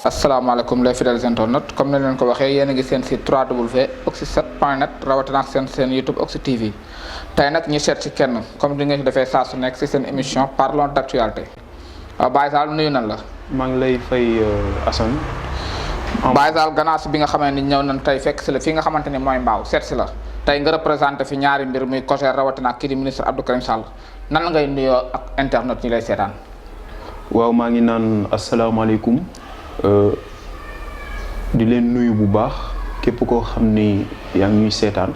asalaamaaleykum les fidèles internautes comme nañ leen ko waxee yéen a ngi seen site www.oxy7.net rawatina ak seen YouTube Oxy TV tey nag ñu seet ci kenn comme ni nga ko defee saa su nekk si seen émission parlons d'actualité Baye Zale nuyu nan la. maa ngi lay fay Assane. Baye Zale gannaaw si bi nga xamante ni ñëw nañ tey fekk si la fi nga xamante ni mooy Mbao seet si la tey nga représenté fi ñaari mbir muy COJER rawatina ak kii di ministre Abdou Karim Sall nan ngay nuyoo ak internet ñi lay seetaan. waaw maa ngi naan asalaamaaleykum. di leen nuyu bu baax képp koo xam ni yaa ngi ñuy seetaan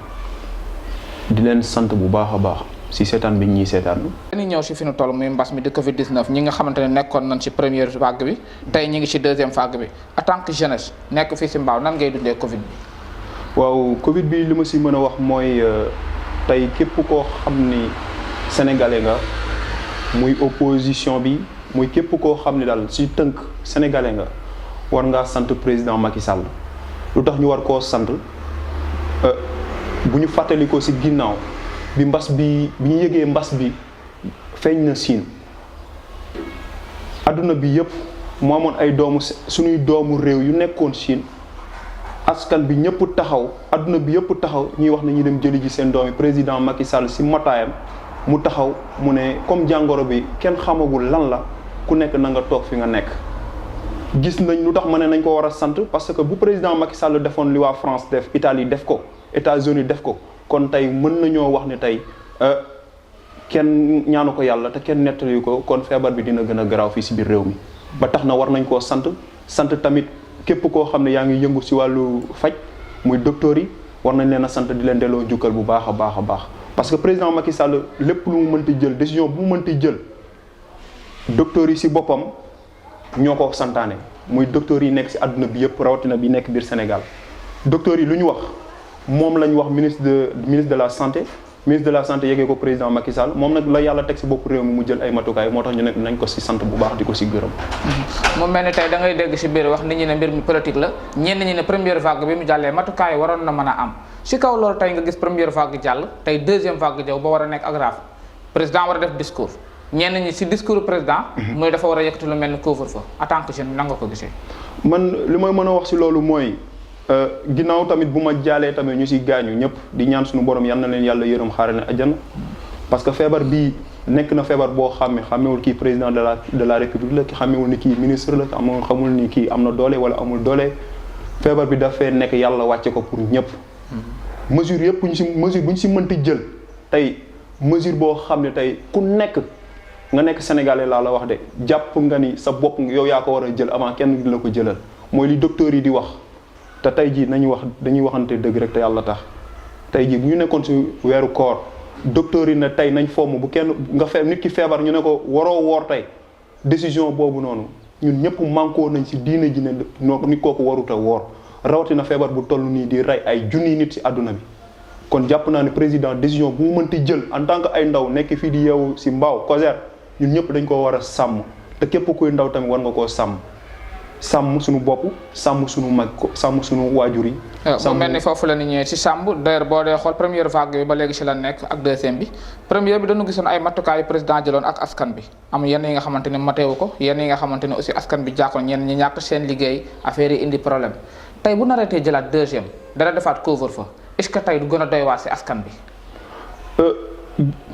di leen sant bu baax a baax si seetaan bi ñuy seetaan. dañuy ñëw si fi nu toll muy mbas mi di Covid 19 ñi nga xamante ne nekkoon nañ ci première vague bi tey ñi ngi ci deuxième vague bi en tant que jeunesse nekk fii si Mbao nan ngay dundee Covid bi. waaw Covid bi li ma si mën a wax mooy tey képp koo xam ni sénégalais nga muy opposition bi muy képp koo xam ni daal si tënk sénégalais nga. war ngaa sant président Macky Sall lu tax ñu war koo sant bu ñu fàttalikoo ci ginnaaw bi mbas bi ñu yëgee mbas bi feeñ na Siin adduna bi yëpp mu amoon ay suñuy doomu réew yu nekkoon Siin askan bi ñëpp taxaw adduna bi yëpp taxaw ñuy wax ne ñu dem jëli ji seen doomi président Macky Sall ci mataayam mu taxaw mu ne comme jàngoro bi kenn xamagul lan la ku nekk na nga toog fi nga nekk. gis nañ lu tax ma ne nañ ko war a sant parce que bu président Macky Sall defoon li waa France def Italie def ko États-Unis def ko kon tey mën nañoo wax ne tey kenn ñaanu ko yàlla te kenn nettali ko kon feebar bi dina gën a garaaw fii si biir réew mi. ba tax na war nañ koo sant tamit képp koo xam ne yaa ngi yëngu si wàllu faj muy docteur yi war nañ leen a sant di leen delloo njukkal bu baax a baax a baax parce que président Macky Sall lépp lu mu mënti jël décision bu mu mënti jël docteur yi si boppam. ñoo ko santaane muy docteurs yi nekk ci àdduna bi yëpp rawatina bi nekk biir Sénégal docteurs yi lu ñu wax moom la ñu wax ministre de la santé yeggee ko président Macky Sall moom nag la yàlla teg ci bopp réew mi mu jël ay matukaay moo tax ñu nekk nañ ko ci sant bu baax di ko ci gërëm. mu mel ni tey da ngay dégg ci biir wax nit ñi ne mbir mi politique la ñenn ñi ne première vague bi mu jàllee matukaay waroon na mën a am ci kaw loolu tey nga gis première vague jàll tey deuxième vague jëw ba war a nekk aggrave président war a def discours. ñenn ñi ci discours président. mooy dafa war a yëkkati lu mel ni couvre-feu en tant que jeune nan nga ko gisee. man li may mën a wax ci loolu mooy ginnaaw tamit bu ma jaalee tamit ñu ci gaañu ñëpp di ñaan suñu borom yal na leen yàlla yërëm xaare ne àjjana parce que feebar bii nekk na feebar boo xàmmewul kii président de la république la ki xàmmewul ni kii ministre la xamul ni kii am na doole wala amul doole feebar bi dafay nekk yàlla wàcce ko pour ñëpp. mesure yëpp mesure bu ñu ci mënti jël tey mesure boo xam ne tey ku nekk. nga nekk sénégalais laa la wax de jàpp nga ni sa bopp yow yaa ko war a jël avant kenn di la ko jëlal mooy li docteur yi di wax te tey jii dañuy waxante dëgg rek te yàlla tax tey jii bu ñu nekkoon ci weeru koor docteur yi ne tey nañ fomm bu kenn nit ki feebar ñu ne ko waroo woor tey décision boobu noonu ñun ñëpp mànkoo nañ ci diine ji ne nit kooku warut a woor rawatina feebar bu toll nii di rey ay junniy nit ci àdduna bi. kon jàpp naa ne président décision bu mu mënti jël en tant que ay ndaw nekk fii di yeewu ci Mbao COJER ñun ñëpp dañ koo war a sàmm te képp kuy ndaw tamit war nga koo sàmm suñu bopp sàmm suñu mag sàmm suñu waajur yi. mu mel ni foofu la ni ñëwee ci sàmm d'ailleurs boo dee xool première vague bi ba léegi ci la nekk ak deuxième bi première bi dañu gisoon ay matukaay yu président jëloon ak askan bi am yenn yi nga xamante ni mateewu ko yenn yi nga xamante ni aussi askan bi jàkkoon ñenn ñi ñàkk seen liggéey affaire yi indi problème tey bu nareetee jëlaat deuxième dara defaat couvre-feu est-ce que tey du gën a doy waa ci askan bi.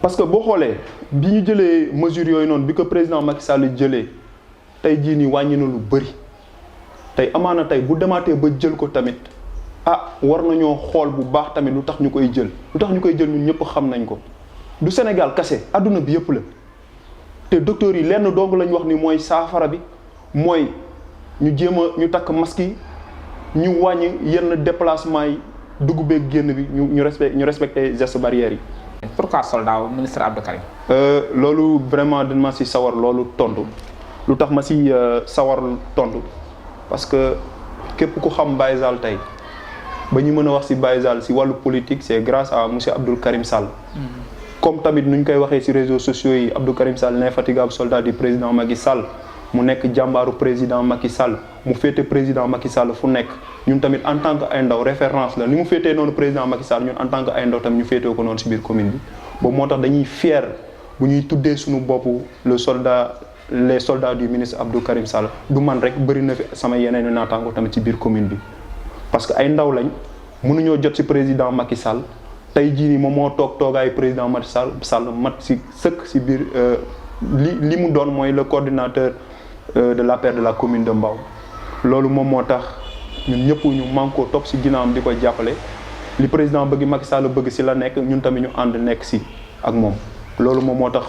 parce que boo xoolee bi ñu jëlee mesures yooyu noonu bi ko président Macky Sall jëlee tey jii nii wàññi na lu bëri tey amaana tey bu demaatee ba jël ko tamit war nañoo xool bu baax tamit lu tax ñu koy jël ñun ñëpp xam nañ ko du Sénégal kase adduna bi yëpp la te docteurs yi lenn dong lañ wax ni mooy saafara bi mooy ñu ñu takk masque yi ñu wàññi yenn déplacement yi dugg beeg génn bi ñu respecté gestes barrières yi. pourquoi soldat ministre Abdou Karim. loolu vraiment dañ ma ci sawar loolu tontu lu tax ma ci sawar tontu parce que képp ku xam Baye Zale tey ba ñu mën a wax ci Baye Zale ci wàllu politique c'est grâce à monsieur Abdou Karim Sall. comme tamit nu ñu koy waxee ci réseaux sociaux yi Abdou Karim Sall l'infatigable soldat du président Macky Sall mu nekk jàmbaaru président Macky Sall mu féete président Macky Sall fu nekk ñun tamit en tant que ay ndaw référence la ni mu féetee noonu président Macky Sall ñun en tant que ay ndaw tamit ñu féetee ko noonu ci biir commune bi boobu moo tax dañuy fier bu ñuy tuddee suñu bopp les soldats du ministre Abdou Karim Sall du man rek bëri na fi sama yeneen naataango tamit ci biir commune bi parce que ay ndaw lañ mënuñoo jot ci président Macky Sall tey jii nii moom moo toogaayu président Macky Sall mat si sëkk si biir li mu doon mooy le coordinateur de l'APR de la commune de Mbao loolu moom moo tax ñun ñëpp ñu mànkoo topp si ginnaawam di ko jàppale li président bëgg Macky Sall bëgg si la nekk ñun tamit ñu ànd nekk si ak moom loolu moom moo tax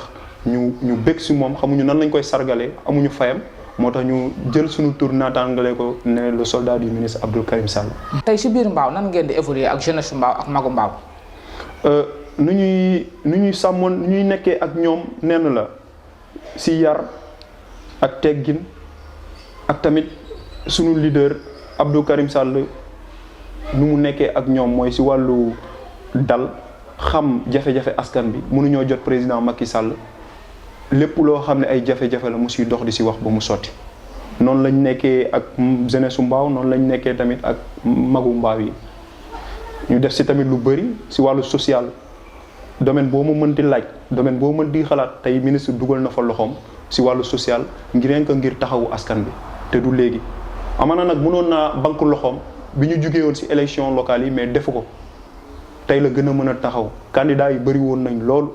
ñu bëgg si moom xamuñu nan lañ koy sargalee amuñu fayam moo tax ñu jël suñu tur naataangale ko ne le soldat du ministre Abdou Karim Sall. tey si biir Mbao nan ngeen di évoluer ak jeunesse Mbao ak magu Mbao. nu ñuy sàmmoon nu ñuy nekkee ak ñoom nenn la si yar ak teggin ak tamit sunu leader Abdou Karim Sall nu mu nekkee ak ñoom mooy si wàllu dal xam jafe-jafe askan bi mënuñoo jot président Macky Sall lépp loo xam ne ay jafe-jafe la mu siy dox di si wax ba mu sotti noonu lañ nekkee ak jeunesse su Mbao noonu lañ nekkee tamit ak magu Mbao yi ñu def si tamit lu bëri si wàllu social domaine boo ma mën di laaj domaine boo mën di xalaat tey ministre dugal na fa loxoom si wàllu social ngir taxawu askan bi te du léegi amana nag mënoon naa banque loxoom bi ñu jugee woon si élection locale yi mais defu ko tey la gën a mën a taxaw candidat yi bëri woon nañ lool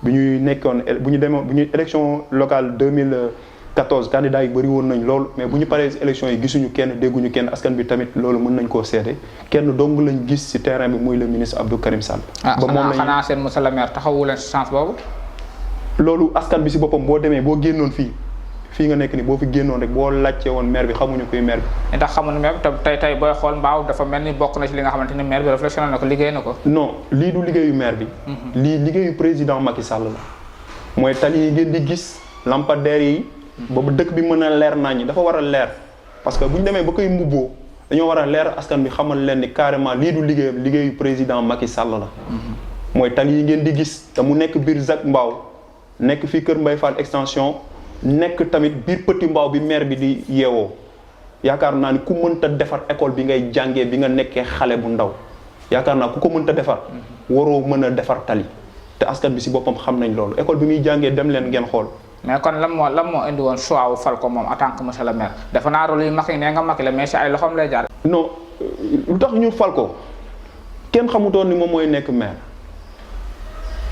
bi ñuy nekkoon bu ñu élection locale 2014 candidat yi bëri woon nañ lool mais bu ñu paree si élection yi gisuñu kenn dégguñu kenn askan bi tamit loolu mën nañ koo seede kenn dong lañ gis si terrain bi muy le ministre Abdou Karim Sall. ba moom xanaa seen monsieur le maire taxawu leen si chance boobu. loolu askan bi si boppam boo demee boo génnoon fii nga nekk ni boo fi génnoon rek boo laajte woon maire bi xamuñu koy maire bi. ndax xamuñu maire bi tey booy xool Mbao dafa mel ni bokk na ci li nga xamante ni maire bi réflexion na ko liggéey na ko. non lii du liggéeyu maire bi. lii liggéeyu président Macky Sall la. mooy tali yi ngeen di gis lampadaire yi. boobu dëkk bi mën a leer naññi dafa war a leer parce que bu ñu demee ba koy mbubboo dañoo war a leer askan bi xamal leen ni carrément lii du liggéeyu président Macky Sall la. mooy tali yi ngeen di gis te mu nekk biir Zac Mbao nekk fii Kër Mbaye Fall extension. nekk tamit biir Petit Mbao bi maire bi di yeewoo yaakaar naa ni ku mënta defar école bi ngay jàngee bi nga nekkee xale bu ndaw yaakaar naa ku ko mënta defar waroo mën a defar tali te askan bi si boppam xam nañ loolu école bi muy jàngee dem leen ngeen xool. mais kon lan moo indi woon choix wu fal ko moom en tant que monsieur le maire dafa naa rôle yu mag yi nee nga mag la mais si ay loxoom lay jaar. non lu tax ñu fal ko kenn xamutoon ni moom mooy nekk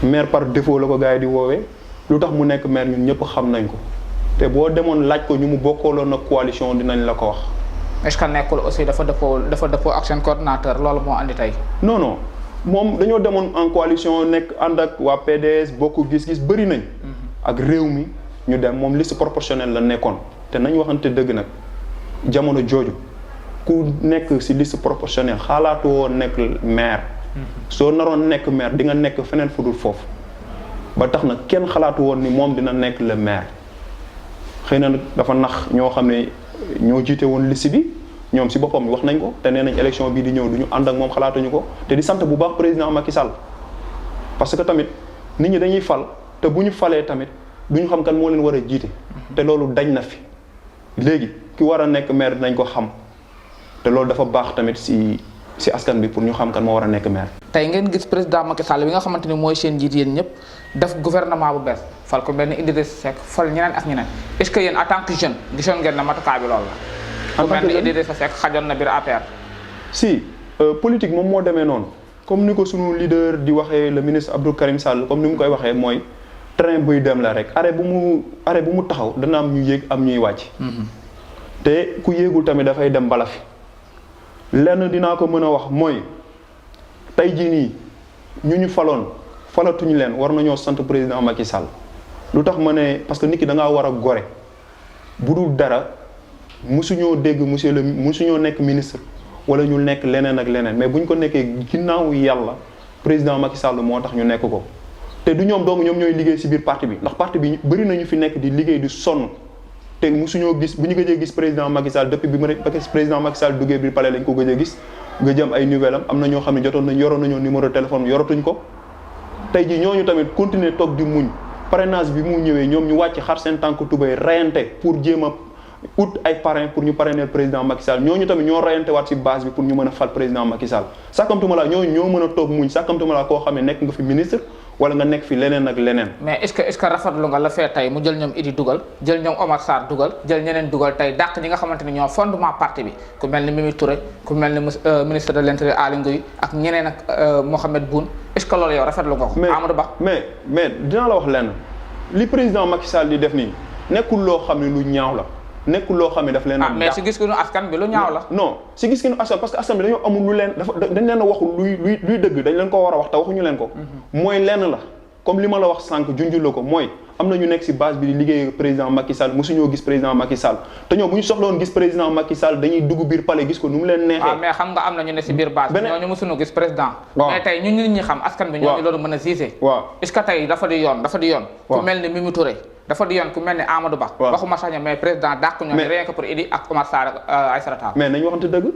maire par défaut la ko gars yi di woowee lu tax mu nekk maire ñun ñëpp xam nañ ko. te boo demoon laaj ko ñu mu bokkaloon na coalition dinañ la ko wax. est-ce que nekkul aussi dafa dëppoo ak seen coordinateur loolu moo andi tey. non moom dañoo demoon en coalition nekk ànd ak waa PDS bokk gis-gis bëri nañ. ak réew mi ñu dem moom liste proportionnelle la nekkoon te nañ waxante dëgg nag jamono jooju ku nekk ci liste proportionnelle xalaatu woon nekk maire. soo naroon nekk maire di nga nekk feneen fu dul foofu ba tax na kenn xalaatu woon ni moom dina nekk le maire. xëy na dafa nax ñoo xam ne ñoo jiite woon liste bi ñoom si boppam wax nañ ko te nee nañ élection bii di ñëw du ñu ànd ak moom xalaatuñu ko te di sant bu baax président Macky Sall parce que tamit nit ñi dañuy fal te bu ñu falee tamit duñu xam kan moo leen war a jiite te loolu dañ na fi léegi ki war a nekk maire dinañ ko xam te loolu dafa baax tamit si askan bi pour ñu xam kan moo war a nekk maire. tey ngeen gis président Macky Sall bi nga xamante ni mooy seen jiit yéen ñëpp def gouvernement bu bees fal ko benn Idrissa Seck fal ñeneen ak ñeneen est-ce que yéen en tant que jeune gisoon ngeen na matukaay bi loolu la. en tant que jeune ku mel ni Idrissa Seck xajoon na biir APR. si politique moom moo demee noonu comme ni ko sunu leader di waxee le ministre Abdou Karim Sall comme ni mu koy waxee mooy train buy dem la rek arrêt bu mu taxaw dana am ñu yéeg am ñuy wàcc. te ku yéegul tamit dafay dem bala fi lenn dinaa ko mën a wax mooy tey jii nii ñu falatuñu leen war nañoo sant président Macky Sall lu tax ma ne parce que nit ki da ngaa war a gore bu dul dara musuñoo dégg musuñoo nekk ministre wala ñu nekk leneen ak leneen mais bu ñu ko nekkee ginnaaw yàlla président Macky Sall moo tax ñu nekk ko te du ñoom dong ñoom ñooy liggéey ci biir parti bi ndax parti bi bëri nañu fi nekk di liggéey di sonn te musuñoo gis bu ñu gëjee gis président Macky Sall depuis bi président Macky Sall duggee biir palais lañ ko gëj a gis gëj am ay nouvelle am na ñoo xam ne yoroon nañoo numéro téléphone yoratuñ ko tey jii ñooñu tamit continuer toog di muñ parrainage bi mu ñëwee ñoom ñu wàcc xar seen tànk tubéy rayante pour jéem a ut ay parrain pour ñu parrainer président Macky Sall ñooñu tamit ñoo rayante waat ci base bi pour ñu mën a fal président Macky Sall sàkkamtuma la ñooñu ñoo mën a toog muñ sàkkamtuma la koo xam ne nekk nga fi ministre wala nga nekk fi leneen ak leneen. mais est-ce que rafetlu nga la fee tey mu jël ñoom Idi dugal jël ñoom Omar Sarr dugal jël ñeneen dugal tey dàq ñi nga xamante ni ñoo fondement parti bi ku mel ni Mimi Touré ku mel ni ministre de l'intérieur Aly Ngouille ak ñeneen ak Mohamed Boun est-ce que loolu yow rafetlu nga ko. Amadou Ba mais dinaa la wax lenn li président Macky Sall di def nii nekkul loo xam ne lu ñaaw la. nekkul loo xam ne daf leen mais si gis-gisu askan bi lu ñaaw la. non si gis-gisu askan parce que askan bi dañoo amul lu leen dañ leen a waxul luy dëgg dañ leen ko war a wax te waxuñu leen ko. mooy lenn la comme li ma la wax sànq junjul la ko mooy am na ñu nekk si base bi di liggéey président Macky Sall mosuñoo gis président Macky Sall te ñoom bu ñu soxla woon gis président Macky Sall dañuy dugg biir palais gis ko nu mu leen neexee. mais xam nga am na ñu ne si biir base bi ñooñu mosuñu gis président. mais tey ñun nit ñi xam askan bi ñooñu loolu mën a gisee. waaw est-ce que tey dafa di yoon ku mel ni Mimi Touré dafa di yoon ku mel ni Amadou Ba. waxuma sax mais président dàq ñoom rien que pour Idi ak Omar Sarr ak Aïssata Tall. mais nañu waxante dëgg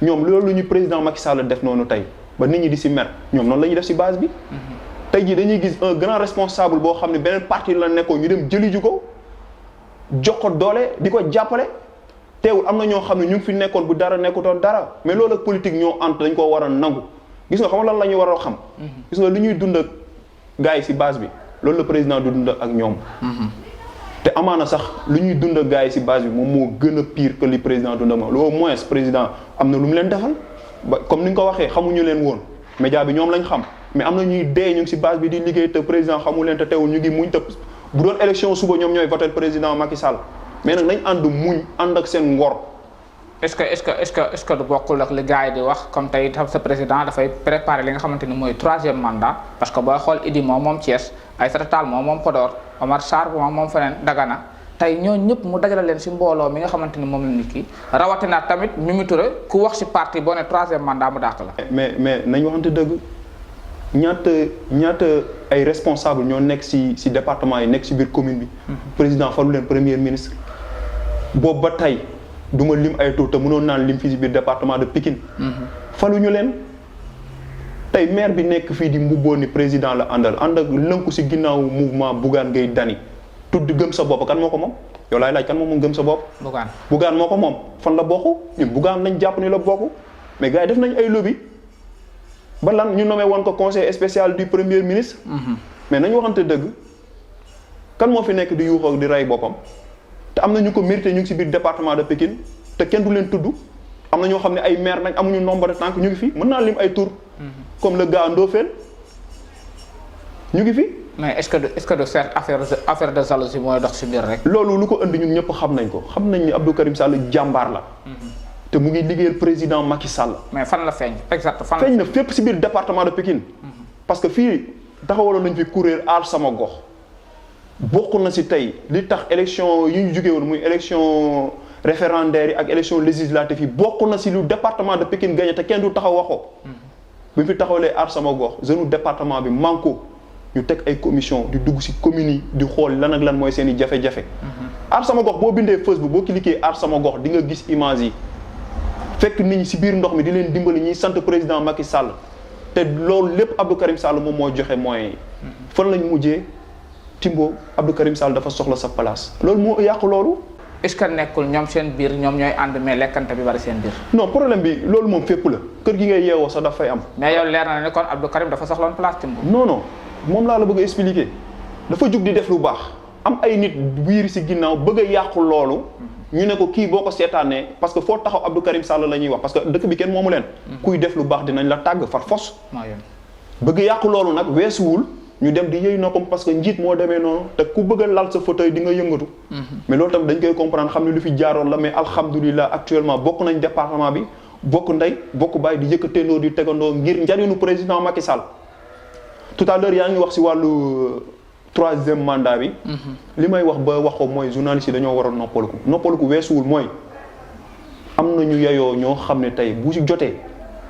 ñoom loolu ñu président Macky Sall def noonu tey ba nit ñi di si mer ñoom noonu la ñuy def si base bi. tey jii dañuy gis un grand responsable boo xam ne beneen parti la nekkoon ñu dem jëli ju ko jox ko doole di ko jàppale teewul am na ñoo xam ne ñu ngi fi nekkoon bu dara nekkutoon dara mais loolu ak politique ñoo ant dañ koo war a nangu gis nga xam lan la ñu war a xam. gis nga li ñuy dund ak gars yi si base bi loolu la président du dund ak ñoom. te amaana sax lu ñuy dund ak gars yi si base bi moom moo gën a pire que li président dund ak moom au moins président am na lu mu leen defal ba comme ni nga ko waxee xamuñu leen woon média bi ñoom lañ xam. mais am na ñuy dee ñu ngi si base bi di liggéey te président xamu leen te teewul ñu ngi muñ te bu doon élection suba ñoom ñooy voté président Macky Sall mais nag nañ ànd muñ ànd ak seen ngor. est-ce que du bokkul ak li gars yi di wax comme tey sa président dafay préparer li nga xamante ni mooy 3e mandat parce que booy xool Idi moom Thiès Aïssata Tall moom Podor Omar Sarr moom feneen Dagana tey ñooñu ñëpp mu dajale leen si mbooloo mi nga xamante ni moom la nit ki rawatina tamit Mimi Touré ku wax si parti boo ne 3e mandat mu dàq la. mais nañ waxante dëgg. ñaata ay responsable ñoo nekk ci département yi nekk ci biir commune bi. président falu leen premier ministre. boobu ba tey du ma lim ay tur te mënoon naan lim fii ci biir département de Pikine. faluñu leen tey maire bi nekk fii di mbubboo ni président la ànd ak lënku ci ginnaaw mouvement Bougane Gueye Dany tudd gëm sa bopp kan moo ko moom yow laay laaj kan moom gëm sa bopp. Bougane moo ko moom fan la bokk ñun Bougane lañ jàpp ni la bokk mais gars yi def nañ ay lobby. ba lan ñu nommé woon ko conseil spécial du premier ministre. mais nañu waxante dëgg kan moo fi nekk di yuuxoo di rey boppam te am na ñu ko mérité ñu ngi ci biir département de Pikine te kenn du leen tudd am na ñoo xam ne ay maire nañ amuñu nombre de temps ñu ngi fi mën naa lim ay tour comme le gars Ndofène ñu ngi fi. mais est-ce que de faire affaire de jalousie mooy dox ci biir rek. loolu lu ko indi ñun ñëpp xam nañ ko xam nañ ni Abdou Karim Sall jàmbaar la. te mu ngi liggéeyal président Macky Sall. mais fan la feeñ exact fan la feeñ na fépp ci biir département de Pikine. parce que fii taxawaloon nañ fi kuréel aar sama gox. bokk na ci tey li tax élection yi ñu jógee woon muy élection référendaire yi ak élection législative yi bokk na ci lu département de Pikine gagné te kenn du taxaw waxoo. bi fi taxawalee aar sama gox jeune département bi manko ñu teg ay commission di dugg ci communes yi di xool lan ak lan mooy seen i jafe-jafe. aar sama gox boo bindee Facebook boo cliquer aar sama gox di nga gis image yi. fekk nit ñi ci biir ndox mi di leen dimbali ñuy sant président Macky Sall te loolu lépp Abdou Karim Sall moom moo joxe moyens yi. fan lañ mujjee Timbo Abdou Karim Sall dafa soxla sa place. loolu moo yàq loolu. est-ce que nekkul ñoom seen biir ñoom ñooy ànd mais lekkante bi bari seen biir. non problème bi loolu moom fépp la kër gi ngay yeewoo sax daf fay am. mais yow leer na ne kon Abdou Karim dafa soxloon place Timbo. non moom laa la bëgg a expliquer dafa jug di def lu baax am ay nit biir ci ginnaaw bëgg a yàqu loolu. ñu ne ko kii boo ko seetaanee parce que foo taxaw Abdou Karim Sall la ñuy wax parce que dëkk bi kenn moomu leen. kuy def lu baax dinañ la tàgg far fos. bëgg yàqu loolu nag weesuwul ñu dem di yëy noppam parce que njiit moo demee noonu te ku bëgg a lal sa fauteuil di nga yëngatu. mais loolu tamit dañ koy comprendre xam ne lu fi jaaroon la mais alhamdulilah actuellement bokk nañ département bi bokk ndey bokk bàyyi di yëkkateendoo di tegandoo ngir njariñu président Macky Sall. tout à l'heure yaa ngi wax ci wàllu 3e mandat bi. li may wax ba wax ko mooy journaliste yi dañoo war a noppaliku weesuwul mooy am na ñu yeyoo ñoo xam ne tey bu ci jotee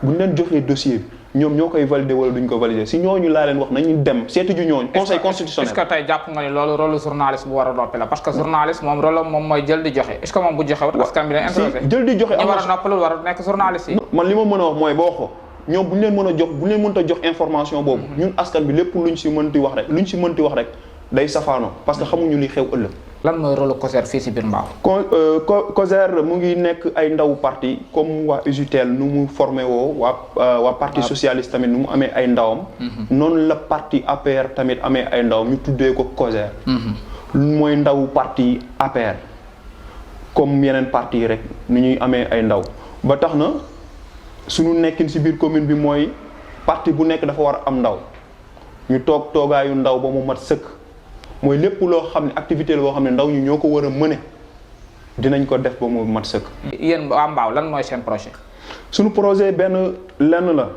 bu ñu leen joxee dossier bi ñoom ñoo koy valider wala duñ ko valider si ñooñu laa leen wax nañu dem seeti ju ñooñu. conseil constitutionnel est-ce que tey jàpp nga ni loolu rôle journaliste bu war a noppi la parce que journaliste moom rôle moom mooy jël di joxe est-ce que moom bu joxe wut askan bi leen intéressé. jël di joxe ñi war a noppalul war a nekk journaliste yi. man li ma mën a wax mooy boo ko ñoom bu ñu leen mën a jox bu ñu leen mënta jox information boobu ñun askan bi lépp luñ ci mënti wax rek day safaanoo parce que xamuñu li xew ëllëg lan mooy rôle COJER fii si biir Mbao. COJER mu ngi nekk ay ndaw parti comme waa UJTL nu mu formé woo waa parti socialiste tamit nu mu amee ay ndawam. noonu la parti APR tamit amee ay ndawam ñu tuddee ko COJER. mooy ndaw parti APR comme yeneen parti yi rek nu ñuy amee ay ndaw ba tax na suñu nekkin si biir commune bi mooy parti bu nekk dafa war a am ndaw ñu toogaayu ndaw ba mu mat sëkk. mooy lépp loo xam ne activité la boo xam ne ndaw ñi ñoo ko war a mëne dinañ ko def ba mu mat sëkk. yéen waa Mbao lan mooy seen projet. suñu projet benn lenn la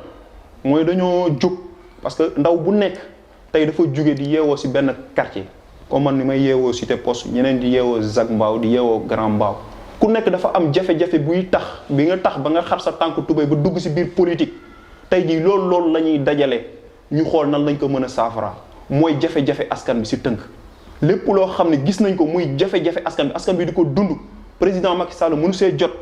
mooy dañoo jóg parce que ndaw bu nekk tey dafa jóge di yeewoo si benn quartier comme man ni may yeewoo Cité Poste ñeneen di yeewoo Zac Mbao di yeewoo Grand Mbao ku nekk dafa am jafe-jafe buy tax bi nga tax ba nga xar sa tànk tubéy ba dugg si biir politique tey jii loolu la ñuy dajale ñu xool nan lañ ko mën a saafara. mooy jafe-jafe askan bi si tënk lépp loo xam ne gis nañ ko muy jafe-jafe askan bi di ko dund président Macky Sall mënu see jot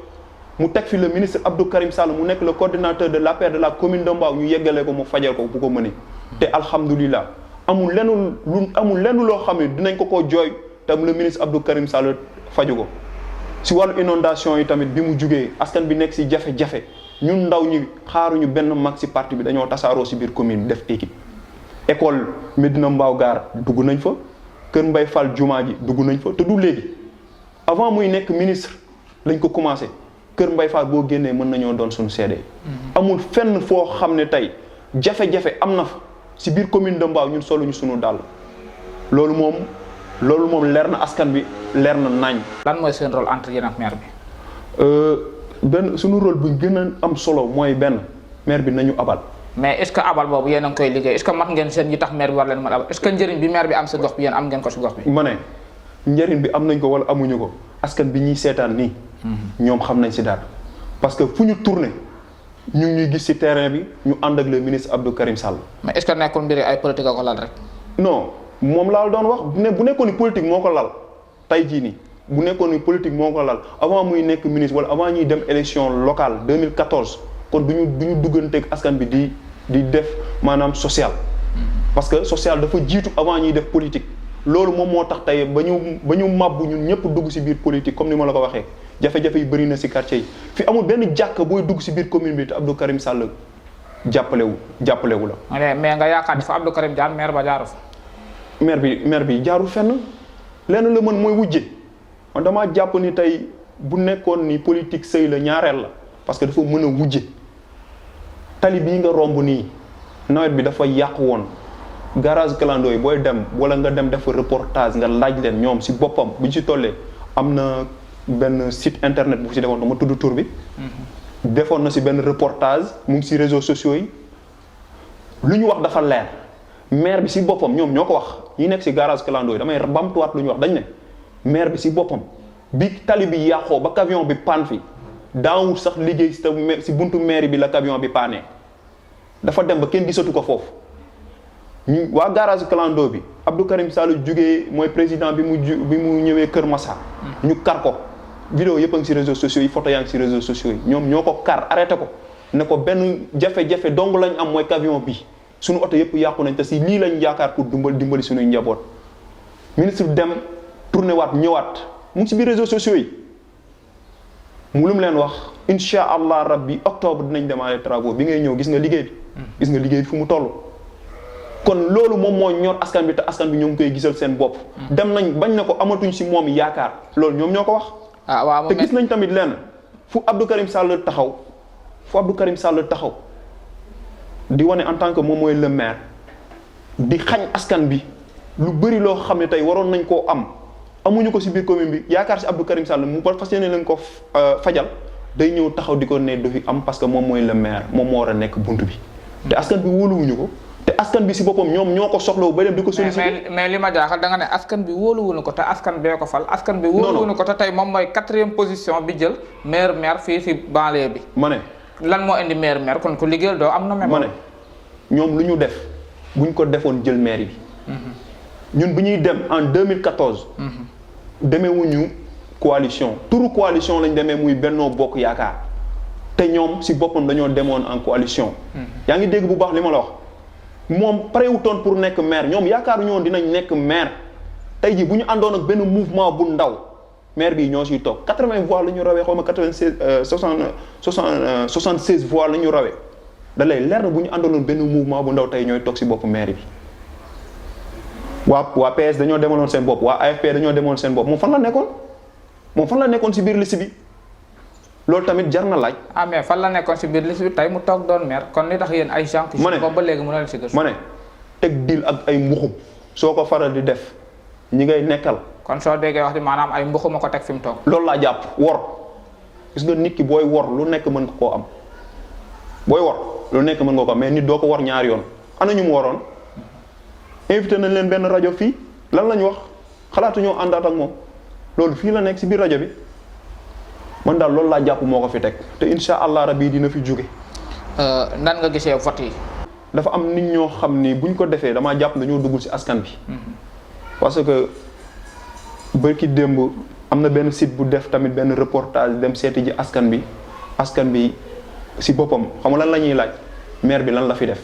mu teg fi le ministre Abdou Karim Sall mu nekk le coordinateur de l'APR de la commune de Mbao ñu yeggale ko mu fajal ko bu ko mënee te alhamdulilah amul lenn loo xam ne dinañ ko jooy tam le ministre Abdou Karim Sall faju ko si wàllu inondation yi tamit bi mu jugee askan bi nekk si jafe-jafe ñun ndaw ñi xaaruñu benn mag si parti bi dañoo tasaaroo si biir commune def équipe école Medina Mbao Gare dugg nañ fa Kër Mbay Fall jumaa ji dugg nañ fa te du léegi avant muy nekk ministre lañ ko commencé Kër Mbay Fall boo génnee mën nañoo doon suñu seede. amul fenn foo xam ne tey jafe-jafe am na fa si biir commune de Mbao ñun soluñu suñu dàll loolu moom leer na askan bi leer na nañ. lan mooy seen rôle entre yéen ak maire bi. benn suñu rôle bu gën a am solo mooy benn maire bi nañu abal. mais est-ce que abal boobu yéen a ngi koy liggéey est-ce que mat ngeen seen yi tax maire bi war leen mën abal est-ce que njëriñ bi maire bi am si gox bi yéen am ngeen ko si gox bi. ma ne njëriñ bi am nañ ko wala amuñu ko askan bi ñuy seetaan nii. ñoom xam nañ si dara parce que fu ñu tourné ñu ngi ñuy gis si terrain bi ñu ànd ak le ministre Abdou Karim Sall. mais est-ce que nekkul mbiri ay politique a ko lal rek. non moom laa doon wax bu nekkoon ni politique moo ko lal tey jii nii bu nekkoon ni politique moo ko lal avant muy nekk ministre wala avant ñuy dem élection locale 2014. kon du ñu dugganteeg askan bi di def maanaam social parce que social dafa jiitu avant ñuy def politique loolu moom moo tax tey ba ñu màbbu ñun ñëpp dugg si biir politique comme ni ma la ko waxee jafe-jafe yi bëri na si quartier yi fi amul benn jàkk booy dugg si biir commune bi te Abdou Karim Sall jàppalewu la. mais nga yaakaar ni fa Abdou Karim jaar maire ba jaaru fa. maire bi jaarul fenn lenn la mën mooy wujje man damaa jàpp ni tey bu nekkoon ni politique sëy la ñaareel la parce que dafa mën a wujje. tali bii nga romb nii nawet bi dafa yàqu woon garage clando yi booy dem wala nga dem def reportage nga laaj leen ñoom si boppam bu ñu si tollee am na benn site internet bu si defoon dama tudd tur bi. defoon na si benn reportage mu ngi si réseaux sociaux yi lu ñu wax dafa leer maire bi si boppam ñoom ñoo ko wax ñi nekk si garage clando yi damay bamtuwaat lu ñu wax dañ ne maire bi si boppam bi tali bi yàqoo ba camion bi panne fi. daawul sax liggéey si buntu mairie bi la camion bi paane dafa dem ba kenn gisatu ko foofu ñu waa garage clando bi Abdou Karim Sall jugee mooy président bi mu ñëwee Kër Massar. ñu kar ko vidéo yëpp a ngi si réseaux sociaux yi photo yaa ngi si réseaux sociaux yi ñoom ñoo ko kar arrêté ko ne ko benn jafe-jafe dong lañ am mooy camion bi suñu oto yëpp yàqu nañ te si lii lañ yaakaar pour dimbali suñuy njaboot ministre dem tourné waat ñëwaat mu ngi si biir réseaux sociaux yi. mu lu mu leen wax incha allah rabbi octobre dinañ démarrer travaux bi ngay ñëw gis nga liggéey bi. gis nga liggéey bi fu mu toll. kon loolu moom moo ñor askan bi te askan bi ñoo ngi koy gisal seen bopp. dem nañ bañ na ko amatuñ si moom yaakaar loolu ñoom ñoo ko wax. waaw te gis nañ tamit lenn fu Abdou Karim Sall taxaw di wane en tant que moom mooy le maire di xañ askan bi lu bëri loo xam ne tey waroon nañ koo am. amuñu ko si biir commune bi yaakaar si Abdou Karim Sall mu fas yéene leen ko fajal day ñëw taxaw di ko ne du fi am parce que moom mooy le maire moom moo war a nekk bunt bi te askan bi wóoluwuñu ko te askan bi si boppam ñoom ñoo ko soxlawu ba dem di ko solliciter. mais li ma jaaxal da nga ne askan bi wóoluwuñu ko te askan bee ko fal askan bi wóoluwuñu ko te tey moom mooy 4e position bi jël maire fii si banlieue bi. ma ne lan moo indi maire kon ku liggéeyal doo am na. ma ne ñoom lu ñu def buñ ko defoon jël maire bi. ñun bu ñuy dem en 2014. demeewuñu coalition turu coalition lañ demee muy Benno Bokk Yaakaar te ñoom si boppam dañoo demoon en coalition. yaa ngi dégg bu baax li ma la wax moom parewutoon pour nekk maire ñoom yaakaaruñu woon dinañ nekk maire tey jii bu ñu àndoon ak benn mouvement bu ndaw maire bi ñoo siy toog 80 voix la ñu rawee xaw ma 96 76 voix la ñu rawee da lay leer na bu ñu àndoon ak benn mouvement bu ndaw tey ñooy toog si bopp maire bi. waa PS dañoo demaloon seen bopp waa AFP dañoo demaloon seen bopp moom fan la nekkoon si biir liste bi loolu tamit jar na laaj. ah mais fan la nekkoon si biir liste bi tey mu toog doon maire kon li tax yéen ay gens. ma ne boobu ba léegi mën na leen si gëstu. ma ne teg deal ak ay mbuxum soo ko faral di def ñi ngay nekkal. kon soo déggee wax di maanaam ay mbuxum a ko teg fi mu toog. loolu laa jàpp wor gis nga nit ki booy wor lu nekk mën nga koo am booy wor lu nekk mën nga ko am mais nit doo ko wor ñaari yoon ana ñu mu waroon. invité nañ leen benn rajo fii lan la ñu wax xalaatu ñoo àndaat ak moom loolu fii la nekk si biir rajo bi man daal loolu laa jàpp moo ko fi teg te incha allah rabi dina fi jóge. nan nga gisee vote yi. dafa am nit ñoo xam ni buñ ko defee damaa jàpp dañoo duggul si askan bi. parce que bërki démb am na benn site bu def tamit benn reportage dem seeti ji askan bi si boppam xam nga lan la ñuy laaj maire bi lan la fi def.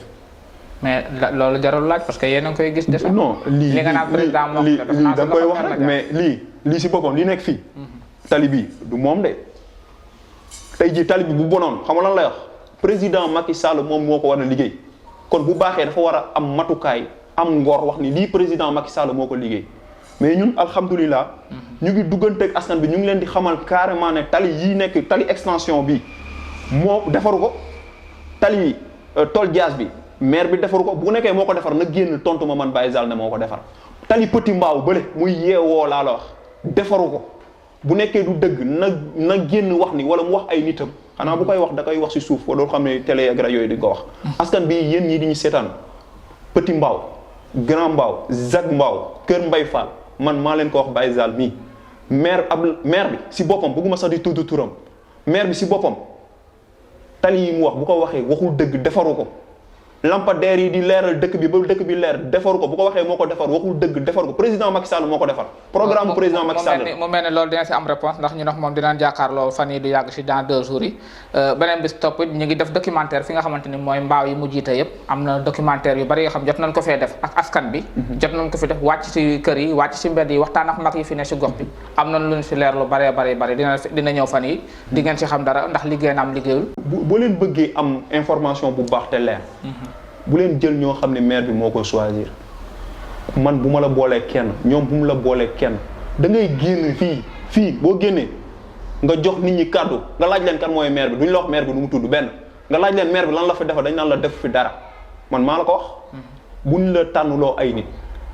mais loolu jarul laaj parce que yéen a ngi koy gis. déjà non lii nga naan président moo lii da nga koy wax rek mais lii si boppam li nekk fii. tali bi du moom de tey jii tali bi bu bonoon xam nga lan lay wax président Macky Sall moom moo ko war a liggéey kon bu baaxee dafa war a am matukaay am ngor wax ni lii président Macky Sall moo ko liggéey mais ñun alhamdulilah. ñu ngi dugganteeg askan bi ñu ngi leen di xamal carrément ne tali yii nekk tali extension bi moo defaru ko tali tool jaas bi. maire bi defaru ko bu nekkee moo ko defar na génn tontu ma man Baye Zal ne moo ko defar tali petit mbaaw bële muy yeewoo laa la wax defaru ko bu nekkee du dëgg na génn wax ni wala mu wax ay nitam xanaa bu koy wax da koy wax si suuf wala xam ne télé ak rajo yooyu di ko wax. askan bi yéen ñii di ñu seetaan petit mbaaw grand mbaaw Zac mbaaw kër Mbay Fall man maa leen ko wax Baye Zal mii maire bi si boppam bëgguma sax di tudd turam maire bi si boppam tali yi mu wax bu ko waxee waxul dëgg defaru ko. lampadaire yi di leeral dëkk bi ba dëkk bi leer defaru ko bu ko waxee moo ko defar waxul dëgg defaru ko président Macky Sall moo ko defar. programme président Macky Sall mu mel ne loolu dina si am réponse ndax ñu nag moom dinaan jàkkaarloo fan yi du yàgg si dans 2 jours yi beneen bis topp ñu ngi def documentaire fi nga xamante ni mooy mbaaw yi mu jiite yëpp am na documentaire yu bari yoo xam jot nañ ko fee def ak askan bi. jot nañ ko fi def wàcc si kër yi wàcc si mbedd yi waxtaan ak mag yi fi ne si gox bi am nañ lu ñu si leer lu bari dina ñëw fan yi di ngeen si xam dara ndax liggéey na am liggéeyul. boo leen bëggee am information bu baax te leer. bu leen jël ñoo xam ne maire bi moo ko choisir man bu ma la boolee kenn ñoom bu mu la boolee kenn da ngay génn fii boo génnee nga jox nit ñi kàddu nga laaj leen kan mooy maire bi duñ la wax maire bi nu mu tudd benn nga laaj leen maire bi lan la fi defal dañ naan la def fi dara man maa la ko wax. buñ la tànnuloo ay nit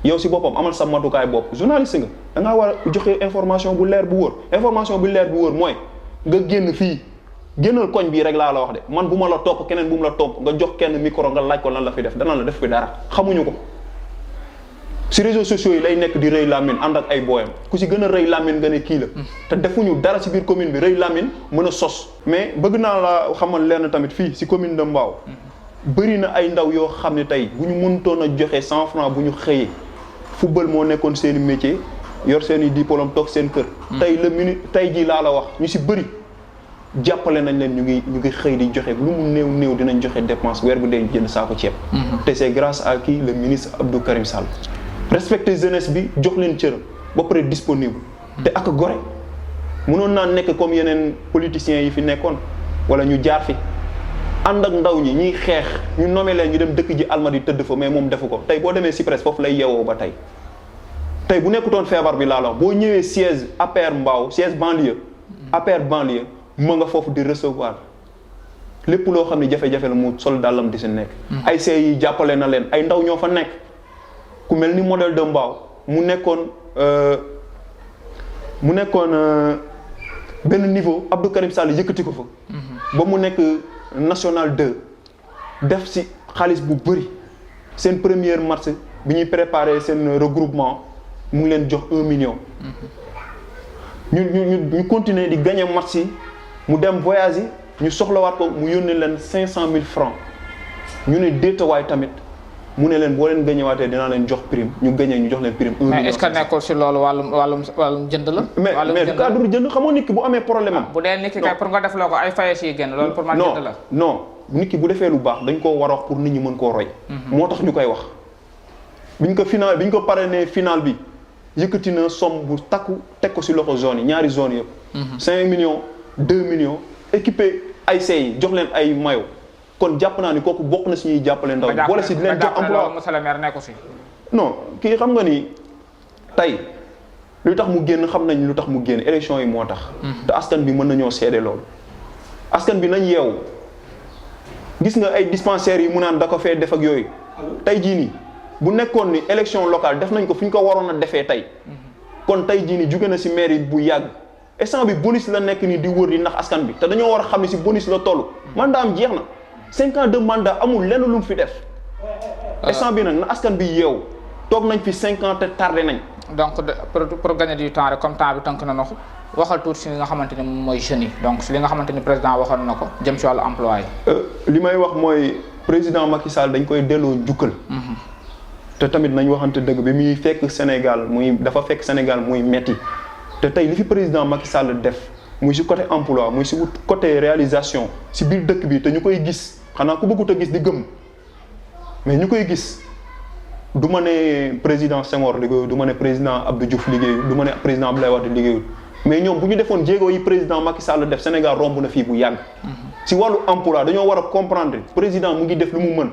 yow si boppam amal sa matukaay bopp journaliste nga da ngaa war a joxe information bu leer bu wóor information bu leer bu wóor mooy nga génn fii. génnal koñ bii rek laa la wax de man bu ma la topp keneen bu mu la topp nga jox kenn micro nga laaj ko lan la fi def dana la def fi dara xamuñu ko si réseaux sociaux yi lay nekk di rëy lamine ànd ak ay booyam ku si gën a rëy lamine nga ne kii la te defuñu dara si biir commune bi rëy lamine mën a sos mais bëgg naa la xamal lenn tamit fii si commune de Mbao bëri na ay ndaw yoo xam ne tey bu ñu mënutoon a joxe 100 francs bu ñu xëyee football moo nekkoon seen i métier yor seen i diplôme toog seen kër tey jii laa la wax ñu si bëri jàppale nañ leen ñu ngi xëy di joxe lu mu néew dinañ joxe dépense weer bu dee jënd saako ceeb. te c'est grâce à qui le ministre Abdou Karim Sall. respecter jeunesse bi jox leen cër ba pare disponible. te ak gore mënoon naa nekk comme yeneen politiciens yi fi nekkoon wala ñu jaar fi ànd ak ndaw ñi ñiy xeex ñu nommé leen ñu dem dëkk ji Almadi tëdd fa mais moom defu ko tey boo demee Cyprès foofu lay yeewoo ba tey bu nekkutoon feebar bi laa la wax boo ñëwee siège APR Mbao siège banlieue APR banlieue. ma nga foofu di recevoir lépp loo xam ne jafe-jafe la mu sol dàllam di si nekk. ay see yi jàppale na leen ay ndaw ñoo fa nekk ku mel ni modèle de Mbao mu nekkoon benn niveau Abdou Karim Sall yëkkati ko fa. ba mu nekk national 2 def si xaalis bu bëri seen première match bi ñuy préparer seen regroupement mu ngi leen jox 1 million. ñu continuer di gagner match yi. mu dem voyage yi ñu soxlawaat ko mu yónnee leen 500 000 francs ñu ne déetawaay tamit mu ne leen boo leen gañewaatee dinaa leen jox prime ñu gañee ñu jox leen prime. 1 million mais est-ce que nekkul si loolu wàllum jënd la. mais du cadre jënd xamoo nit ki bu amee problème am. bu dee nit ki kay pour nga def loo ko ay faye si génn loolu pour man jënd la. non nit ki bu defee lu baax dañ koo war a wax pour nit ñi mën koo roy. moo tax ñu koy wax biñ ko parrainé final bi yëkkati na somme bu takku teg ko si loxo zone yi ñaari zone yëpp. 5 millions 2 millions équipé ASC yi jox leen ay mayo kon jàpp naa ni kooku bokk na si ñuy jàppale ndaw boole si leen jox emploi monsieur le maire nekku si. non kii xam nga ni tey lu tax mu génn xam nañ lu tax mu génn élection yi moo tax. te askan bi mën nañoo seede loolu. askan bi nañ yeewu gis nga ay dispensaires yi mu naan da ko fee def ak yooyu tey jii nii bu nekkoon ni élection locale def nañ ko fi ñu ko waroon a defee tey kon tey jii nii jóge na si mairie bu yàgg instant bi bonus la nekk nii di wër di ndax askan bi te dañoo war a xam ne si bonus la toll mandat am jeex na 5 ans de mandat amul lenn lu mu fi def instant bi nag na askan bi yeewu toog nañ fi 5 ans te tardé nañ. donc pour gagner du temps rek comme temps bi tënk na noxu waxal tuuti si li nga xamante ni mooy jeunes yi donc si li nga xamante ni président waxoon na ko jëm si wàllu emploi yi. li may wax mooy président Macky Sall dañ koy delloo njukkal. te tamit nañ waxante dëgg bi muy fekk Sénégal dafa fekk Sénégal muy metti te tey li fi président Macky Sall def muy si côté emploi muy si côté réalisation si biir dëkk bi te ñu koy gis xanaa ku bëggut a gis di gëm mais ñu koy gis. du ma ne président Senghor liggéeyul du ma ne président Abdou Diouf liggéeyul du ma ne président Abdoulaye Wade liggéeyul mais ñoom bu ñu defoon jéego yi président Macky Sall def Sénégal romb na fii bu yàgg. si wàllu emploi dañoo war a comprendre président mu ngi def lu mu mën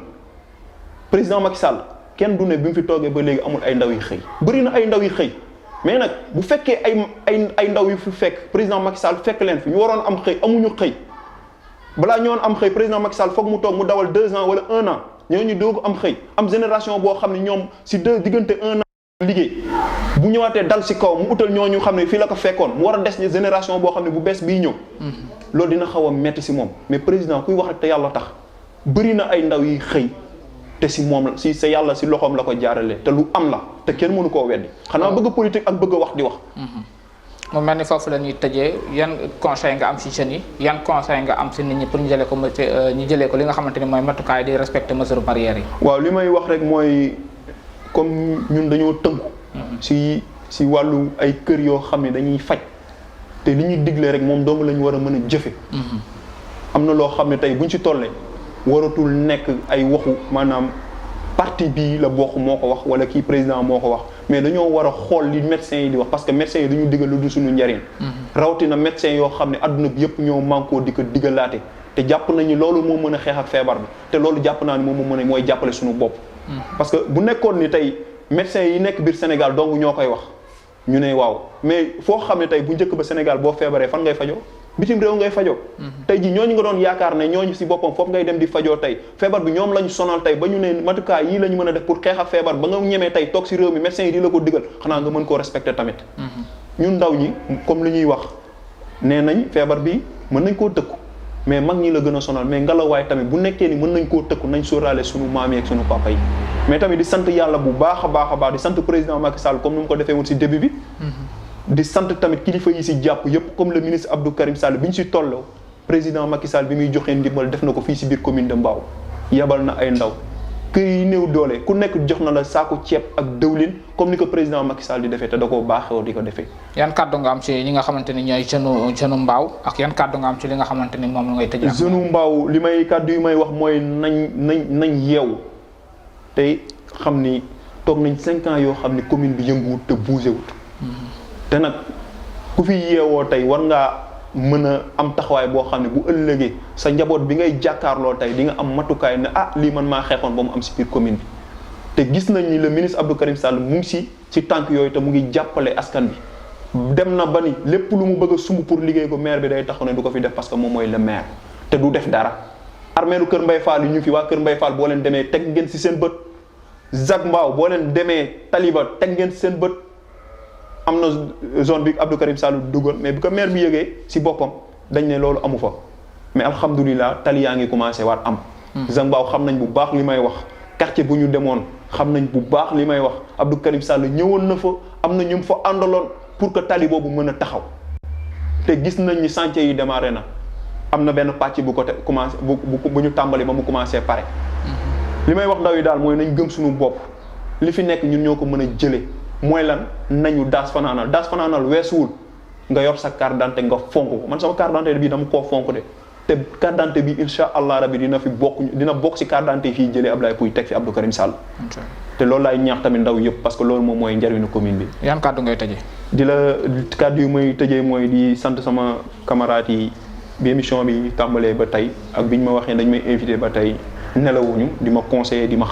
président Macky Sall kenn du ne bi mu fi toogee ba léegi amul ay ndaw yi xëy bëri na ay ndaw yi xëy mais nag bu fekkee ay ndaw yu fi fekk président Macky Sall fekk leen fi ñu waroon am xëy amuñu xëy balaa ñoon am xëy président Macky Sall foog mu toog mu dawal 2 ans wala 1 an. ñooñu doog am xëy am génération boo xam ne ñoom si diggante 1 an liggéey bu ñëwaatee dal si kaw mu utal ñooñu xam ne fii la ko fekkoon mu war a des ni génération boo xam ne bu bees bii ñëw. loolu dina xaw a metti si moom mais président kuy wax te yàlla tax bëri na ay ndaw yi xëy te si moom la si sa yàlla si loxoom la ko jaarale te lu am la te kenn mënu koo weddi. xanaa bëgg politique ak bëgg a wax di wax. mu mel ni foofu la ñuy tëjee yan conseil nga am si jeunes yi yan conseil nga am si nit ñi pour ñu jëlee ko li nga xamante ni mooy matukaay di respecter mesures barrières yi. waaw li may wax rek mooy comme ñun dañoo tënku. si wàllu ay kër yoo xam ne dañuy faj te li ñuy digle rek moom dong la ñu war a mën a jëfe am na loo xam ne tey buñ ci tollee waratul nekk ay waxu maanaam parti bii la bokk moo ko wax wala kii président moo ko wax mais dañoo war a xool li médecins yi di wax parce que médecins yi dañu digal lu du suñu njariñ rawatina médecins yoo xam ne adduna bi yëpp ñoo mànkoo di ko digalaate te jàpp nañu loolu moo mën a xeex ak feebar bi te loolu jàpp naa ni moom moo mën a mooy jàppale suñu bopp parce que bu nekkoon ni tey médecins yi nekk biir Sénégal dong ñoo koy wax ñu ne waaw mais foo xam ne tey bu njëkk ba Sénégal boo feebaree fan ngay fajoo bitim réew ngay fajoo tey ji ñooñu nga doon yaakaar ne ñooñu si boppam foofu ngay dem di fajoo tey feebar bi ñoom lañu sonal tey ba ñu ne matukaay yii la ñu mën a def pour xeex ak feebar ba nga ñemee tey toog si réew mi médecins yi di la ko digal xanaa nga mën koo respecter tamit ñun ndaw ñi comme li ñuy wax nee nañ feebar bi mën nañ koo tëkku mais mag ñi la gën a sonal mais ngelawaay tamit bu nekkee ni mën nañ koo tëkku nañ sóoraale suñu maam yi ak suñu papa yi mais tamit di sant yàlla bu baax a baax di sant président Macky Sall comme ni mu ko defee woon si début bi di sant tamit kilifa yi si jàpp yëpp comme le ministre Abdou Karim Sall bi ñu si tolloo président Macky Sall bi muy joxee ndimbal def na ko fii si biir commune de Mbao yebal na ay ndaw kër yi néew doole ku nekk jox na la saako ceeb ak dëwlin comme ni ko président Macky Sall di defee te da koo baaxoo di ko defee. yan kàddu nga am ci ñi nga xamante ni ñooy jeune Mbao ak yan kàddu nga am ci li nga xamante ni moom la ngay tëj. jeune Mbao li may kàddu yi may wax mooy nañ yeewu te xam ni toog nañ 5 ans yoo xam ni commune bi yënguwut te bougé wut. te nag ku fi yeewoo tey war ngaa mën a am taxawaay boo xam ne bu ëllëgee sa njaboot bi ngay jàkkaarloo tey di nga am matukaay ne lii man maa xeexoon ba mu am si biir commune bi te gis nañ ni le ministre Abdou Karim Sall mu ngi si tànk yooyu te mu ngi jàppale askan bi dem na ba ni lépp lu mu bëgg a sumb pour liggéey ko maire bi day taxaw ne du ko fi def parce que moom mooy le maire te du def dara armeelu Kër Mbaye Fall yi ñu fi waa Kër Mbaye Fall boo leen demee teg ngeen si seen bët Zac Mbao boo leen demee Taliba teg ngeen si seen bët am na zone bi Abdou Karim Sall dugal mais bi ko maire bi yëgee si boppam dañ ne loolu amu fa mais alhamdulilah tali yaa ngi commencé waat am. Zac Mbao xam nañ bu baax li may wax quartier bu ñu demoon xam nañ bu baax li may wax Abdou Karim Sall ñëwoon na fa am na ñu fa àndaloon pour que tali boobu mën a taxaw te gis nañ ni chantier yi démarré na am na benn pàcc bu ko commencé bu ñu tàmbali ba mu commencé pare. li may wax ndaw yi daal mooy nañ gëm suñu bopp li fi nekk ñun ñoo ko mën a jëlee. mooy lan nañu daas fanaanal weesuwul nga yor sa carte d'identité nga fonk ko man sama carte d'identité bii dama koo fonk de te carte d'identité bi incha allah rabi dina bokk ci carte d'identité fii jëlee Abdoulaye Pouye teg fi Abdou Karim Sall. te loolu laay ñaax tamit ndaw yëpp parce que loolu moom mooy njariñu commune bi. yan kàddu ngay tëjee. di la kàddu yu may tëjee mooy di sant sama camarades yi bi émission bi tàmbalee ba tey ak biñ ma waxee dañ may invité ba tey nelawuñu di ma conseiller di ma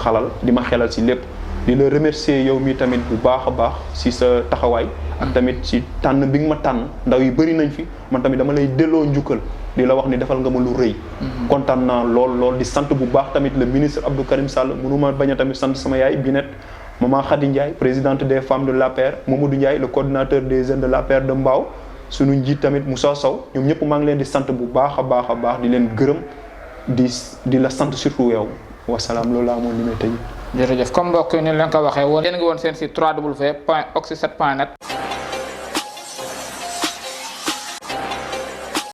xelal ci lépp. di la remercier yow mi tamit bu baax a baax ci sa taxawaay ak tamit ci tànn bi nga ma tànn ndaw yi bëri nañ fi man tamit dama lay delloo njukkal di la wax ni defal nga ma lu rëy. kontaan naa lool di sant bu baax tamit le ministre Abdou Karim Sall mënuma bañ a tamit sant sama yaay Binette maman Khady Ndiaye présidente des femmes de l'APR Mamadou Ndiaye le coordinateur des jeunes de l'APR de Mbao suñu njiit tamit Moussa Sow ñoom ñëpp maa ngi leen di sant bu baax a baax di leen gërëm di la sant surtout yow wasalaam loolu laa amoon li may tëj. jërëjëf comme mbokk yi ni leen ko waxee woon yéen a ngi woon seen site www.oxy7.net